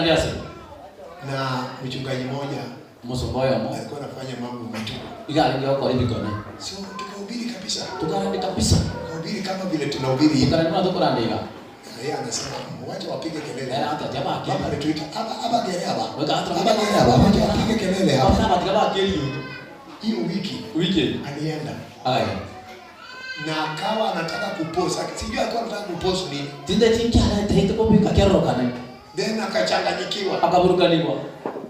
Ndiasi. Na mchungaji mmoja Musumboyo mo. Alikuwa anafanya mambo matupu. Iga alikuwa kwa hivi kone. Sio tukahubiri kabisa. Tukarandi kabisa. Tukahubiri kama vile tunahubiri hivi. Tukarandi tukarandi. Yeye anasema wacha wapige kelele. Era hata jamaa Baba alituita aba aba gere aba. Weka hata Aba gere aba wacha wapige kelele hapa. Hapa hapa kelele. Hiyo wiki Wiki alienda. Aya. Na akawa anataka kupost. Sijui alikuwa anataka kupost nini. Tinda tinki ala taita kopika kero kana. Then akachanganyikiwa. Akaburukanibwa.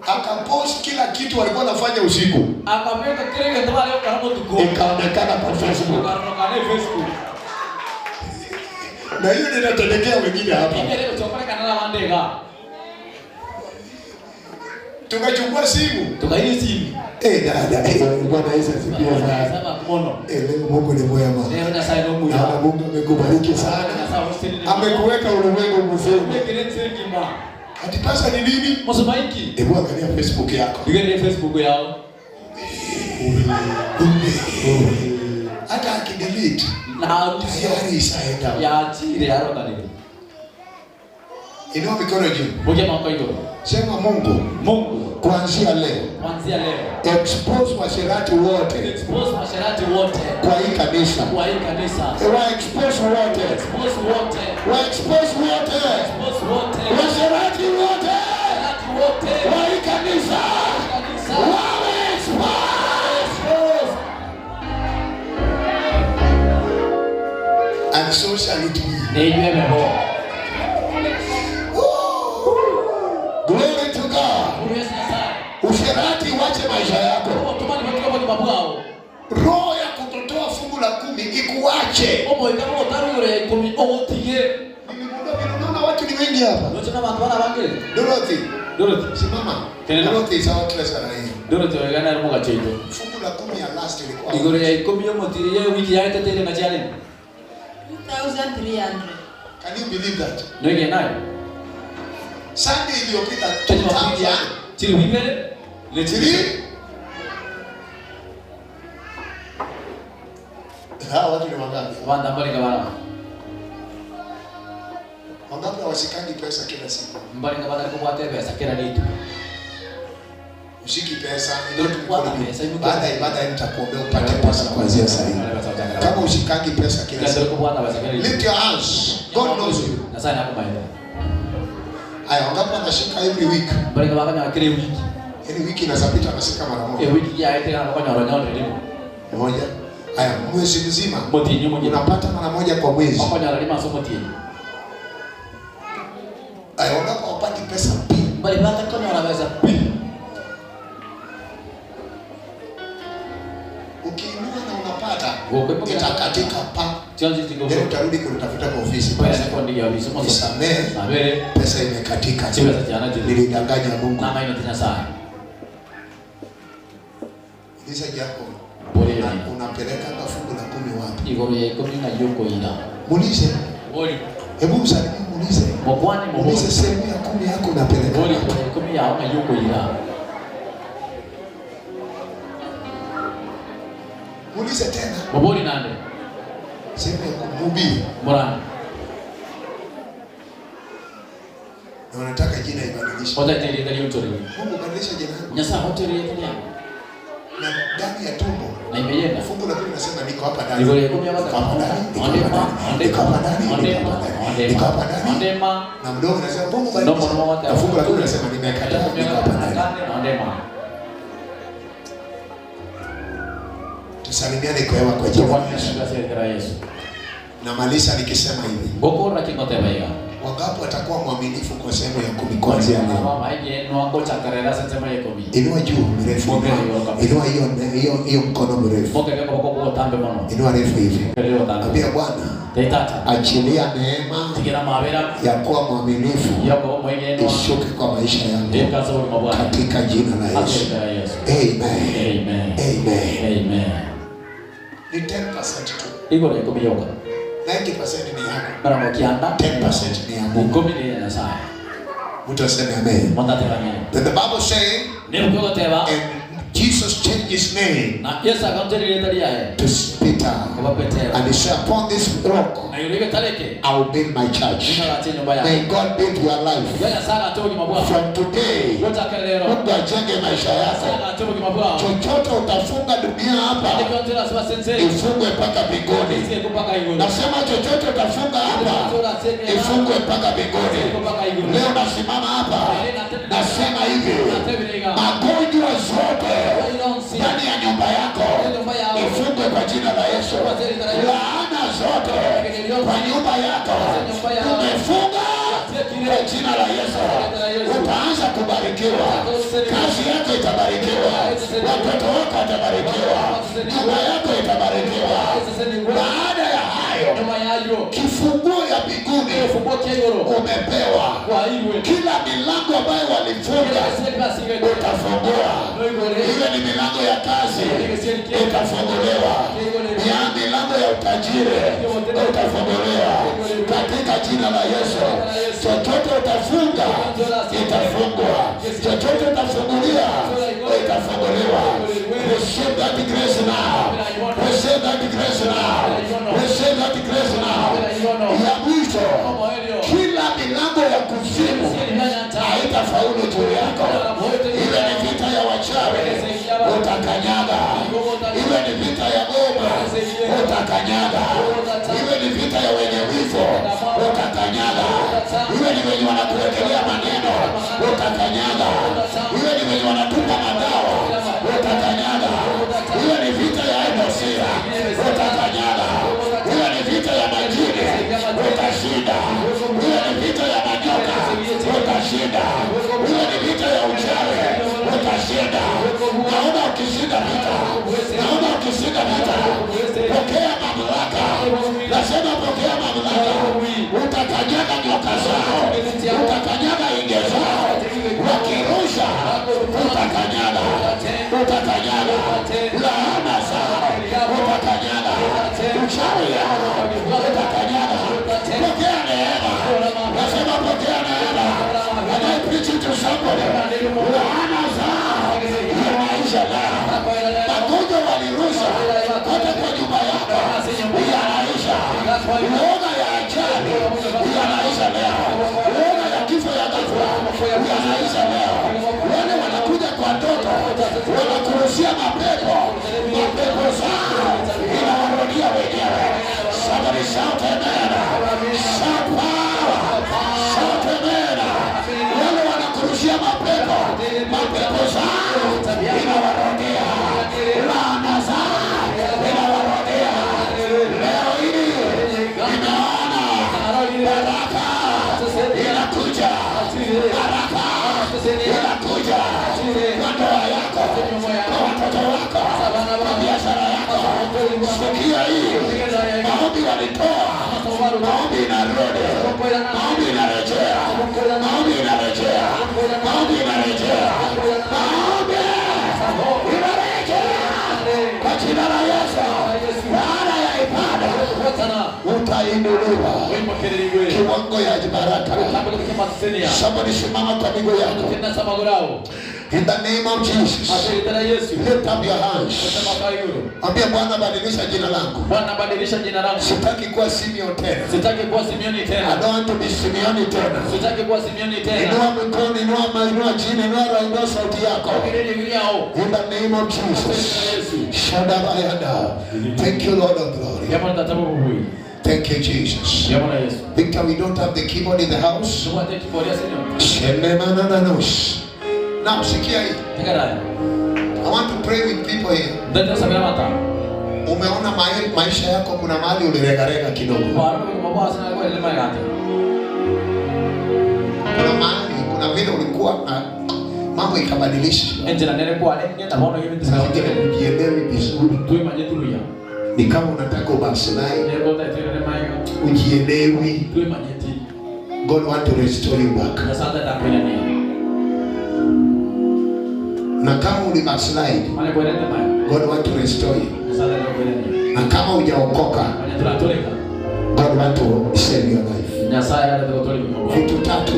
Akapost kila kitu alikuwa anafanya usiku. Akaweka kile kitu wale karamu tuko. Ikaonekana kwa Facebook. Ikaonekana Facebook. Na hiyo ndio inatendekea wengine hapa. Ile chokora kana wandega. Tukachukua simu. Tukaini simu. Dada, Bwana Yesu asifiwe sana. Sasa kumono. Leo Mungu ni mwema. Leo na sasa Mungu. Na Mungu amekubariki sana. Amekuweka ulimwengu mzima. Ati pesa ni nini? Msumaiki. Hebu angalia Facebook yako. Angalia Facebook yao. Hata akidelete na tayari isaenda. Ya chire ya roka ni. Inua mikono juu. Moja mako hiyo. Sema Mungu. Mungu. Kuanzia leo. Kuanzia leo. Expose washerati wote. Expose washerati wote. Kwa hii kanisa. Kwa hii kanisa. Wa expose wote. Expose wote. Wa expose wote. Expose wote. Washerati wote. Washerati wote. Kwa hii kanisa. Kanisa. Wawe expose. And so shall it be. Amen. Glory to God. Usherati wache maisha yako. Roho ya kutotoa fungu la 10 ikuache. Unaona watu ni wengi hapa. Dorothy. Dorothy. Simama. Dorothy is our treasurer here. Dorothy wegana rumoga cheito. Fungu la 10 ya last ilikuwa. Igoro ya 10 yo motiri ya wiki ya tetele na challenge. 2300. Can you believe that? Ndio nayo. Sunday iliyopita 2000. Chiri wibele. Chiri. Hawa watu ni wangapi? Wanda mbali ngabana. Wangapi hawashikangi pesa kila siku? Mbali ngabana kwa pesa kila nitu. Ushiki pesa, ndio baada ya ibada nitakuombea upate pesa kuanzia sasa hivi. Kama ushikangi pesa kila siku. Lift your hands. God knows you. Sasa nakubaida. Haya, wangapi wanashika every week? Mbali ngabana kila wiki. Yaani wiki inazapita anashika mara moja. Wiki ya ite anafanya ronya ndio. Moja. Haya, mwezi mzima. Motinyo moja. Unapata mara moja kwa mwezi. Afanya lazima somo tinyo. Haya, wangapi hawapati pesa pi? Mbali bata kama wanaweza pi. Ukiinua na unapata itakatika pa. Ndio utarudi kunitafuta kwa ofisi. Nisamehe. Pesa imekatika. Nilidanganya Mungu. Uliza Jacob. Unapeleka fungu la 10 wapi? Igoro ya 10 na yoko ina. Muulize. Hebu msalimie muulize. Muulize sehemu ya 10 yako unapeleka. Bori 10 ya yoko ina. Muulize tena. Mobori nande. Sehemu ya kumhubiri. Morani. Na unataka jina ibadilishwe. Wata jina ile Mungu badilisha jina lako. Nyasa hotel ile Na ndani ya tumbo. Na imeyenda. Fungu la 10 nasema niko hapa ndani. Niko hapa ndani. Niko hapa ndani. Niko hapa ndani. Na mdomo nasema Mungu badilisha. Na fungu la 10 nasema nimekataa niko hapa ndani. Tusalimiane kwa hewa kwa jina la Yesu. Namaliza nikisema hivi. Wangapi watakuwa mwaminifu kwa sehemu ya 10 kuanzia leo? Inua juu mrefu. Inua hiyo mkono mrefu. Inua refu hivi. Ambia Bwana, achilia neema ya kuwa mwaminifu ishuke kwa maisha yangu katika jina la Yesu. Amen. Amen. Amen. Amen. Ni 10% tu. Igoro ya 10 yoka. 90% ni yako. 10% ni ya Mungu. Mtu aseme amen. Then the Bible saying, and Jesus changed his name to Peter. And he said, upon this rock I will build my church. May God build your life. From today, Mungu ajenge maisha yako. Chochote utafunga dunia hapa, ifungwe mpaka mbinguni. Nasema chochote utafunga hapa, ifungwe mpaka mbinguni. Leo nasimama hapa, nasema hivi, magonjwa zote ndani ya nyumba yako ifungwe kwa jina la Yesu. Laana zote kwa nyumba yako tumefunga kwa jina la Yesu. Utaanza kubarikiwa, kazi yako itabarikiwa, watoto wako watabarikiwa, nyumba yako itabarikiwa. Baada ya hayo, kifunguo ya mbinguni umepewa. Kila milango ambayo walifunga utafungua. Iwe ni milango ya kazi itafunguliwa, ya milango ya utajiri utafunguliwa katika jina la Yesu. Chochote utafunga itafungwa, chochote utafungulia itafunguliwa. Receive that grace now. Receive that grace now. Receive that grace now. Ya mwisho, kila milango ya kuzimu haitafaulu juu yako. Iwe ni vita ya wachawi utakanyaga, iwe ni vita ya boma utakanyaga, iwe ni vita ya wenye wivu utakanyaga, iwe ni wenye wanakuwekelea maneno utakanyaga, iwe ni wenye wanatupa madawa utakanyaga, iwe ni vita ya Edosira utakanyaga, iwe ni vita ya majini utashinda, iwe ni vita ya manyoka utashinda, iwe ni vita ya uchawi utashinda. Naona ukishinda vita, naona ukishinda vita. Pokea mamlaka, nasema pokea mamlaka. Utakanyaga nyoka zao, utakanyaga inge zao, wakirusha utakanyaga, utakanyaga laana zao, utakanyaga uchawi yao, utakanyaga. Pokea neema, nasema pokea neema. And I preach it to somebody. Laana zao yanaisha leo. Magonjwa walirusha hata kwa nyumba yako yanaisha. Uoga ya ajali yanaisha leo. Uoga ya kifo ya ghafla yanaisha leo. Wale wanakuja kwa ndoto wanakurushia mapepo, mapepo zao inawarudia wenyewe. Somebody shout amen. Shout power. Shout amen. Wale wanakurushia mapepo, mapepo zao inawarudia. Laana zao inawarudia. Leo hii nimeona baraka inakuja, baraka inakuja kwa ndoa yako, kwa watoto wako, kwa biashara yako. Sikia hii maombi walitoa, maombi inarudi, maombi inarejea, maombi inarejea, maombi inarejea, maombi inarejea kwa jina la Yesu. Baada ya ibada utainuliwa kiwango ya baraka. Somebody simama kwa miguu yako. In the name of Jesus, lift up your hands. Ambia Bwana, badilisha jina langu. Bwana, badilisha jina langu. Sitaki kuwa Simeon tena. Sitaki kuwa Simeoni tena. I don't want to be Simeoni tena. Sitaki kuwa Simeoni tena. Inua mikono, inua chini, inua sauti yako. In the name of Jesus. Shadabayada. Thank you, Lord of glory. Thank you, Jesus. Victor, we don't have the keyboard in the house. Now, sikia hii. I want to pray with people here. Umeona maisha yako kuna mahali uliregarega kidogo. Kuna mahali, kuna vile ulikuwa na mambo ikabadilisha. Ujielewi vizuri. Ni kama unataka ubaslai. Ujielewi. God want to restore you back. Na kama uli backslide, God want to restore you. Na kama hujaokoka, God want to save your life. Vitu tatu.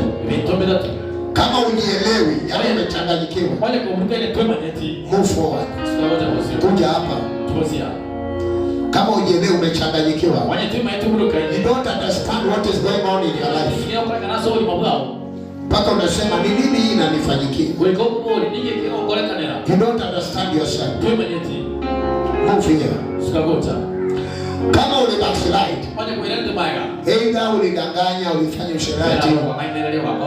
Kama Kama unielewi, yaani umechanganyikiwa, move forward. Kuja hapa. Kama unielewi, umechanganyikiwa, you don't understand what is going on in your life. Mpaka unasema ni nini hii inanifanyikia? You don't understand yourself. Move here. Kama uli backslide, either ulidanganya, ulifanya usherati,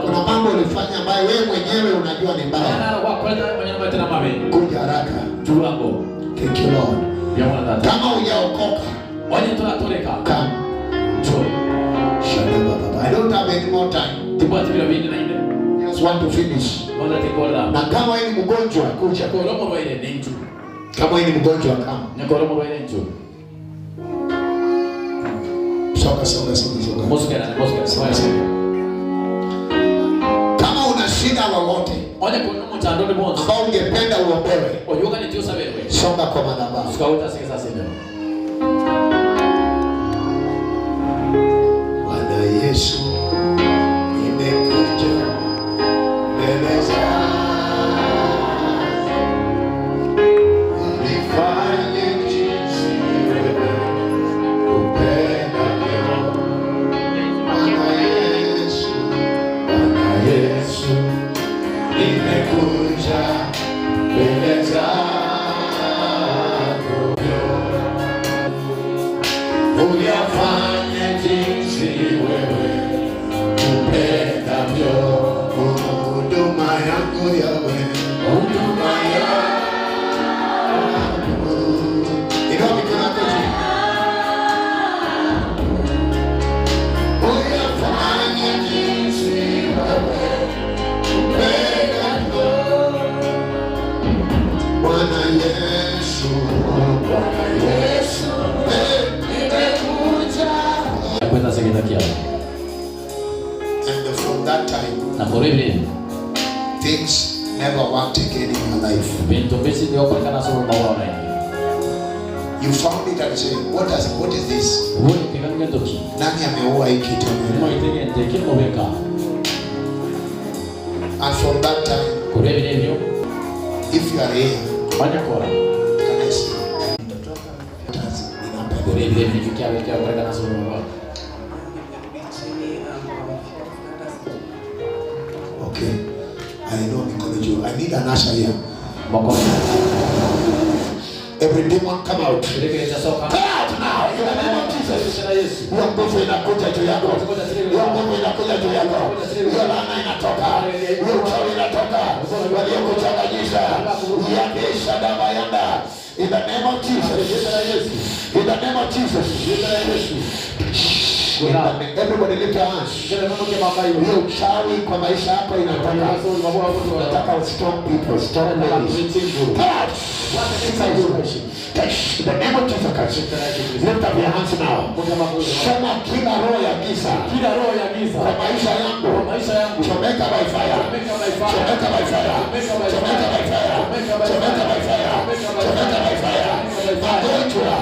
kuna mambo ulifanya ambayo wewe mwenyewe unajua ni mbaya, kuja haraka. Thank you, Lord. Kama hujaokoka, come. I don't have any more time. Just want to finish. Na kama wewe ni mgonjwa, kuja. Kama wewe ni mgonjwa, kama. Soka, soka, soka, soka. Kama una shida lolote ambao ungependa uombewe, songa kwa madhabahu. Bwana Yesu, nimekuja mbele zako, nifanye jinsi wewe upendavyo. Bwana Yesu, Bwana Yesu, nimekuja mbele zako, uyafanye jinsi wewe upendavyo. Huduma yangu yawe, huduma yangu. Inua mikono yako juu. Uyafanye jinsi wewe upendavyo. Bwana Yesu, Bwana Yesu, nimekuja. And from that time, things never worked again in your life. You found it and say, what is this? Nani ameua hii kitu? And from that time, if you are here, can I see? What has been happening? Okay. I know mikono juu. I need an usher here. Every demon come out. Come out now in the name of Jesus. Hiyo nguvu inakuja juu yako. Hiyo nguvu inakuja juu yako. Hiyo laana inatoka. Hiyo uchawi inatoka. Waliokuchanganyisha, yabisha dawa yanda. In the name of Jesus. In the name of Jesus. Everybody lift your hands. Hiyo uchawi kwa maisha yako inatoka. Nataka strong people, strong ladies. Come out. In the name of Jesus Christ. Lift up your hands now. Sema kila roho ya giza, kila roho ya giza kwa maisha yangu, chomeka by fire, chomeka by fire, chomeka by fire, chomeka by fire, chomeka by fire. Magonjwa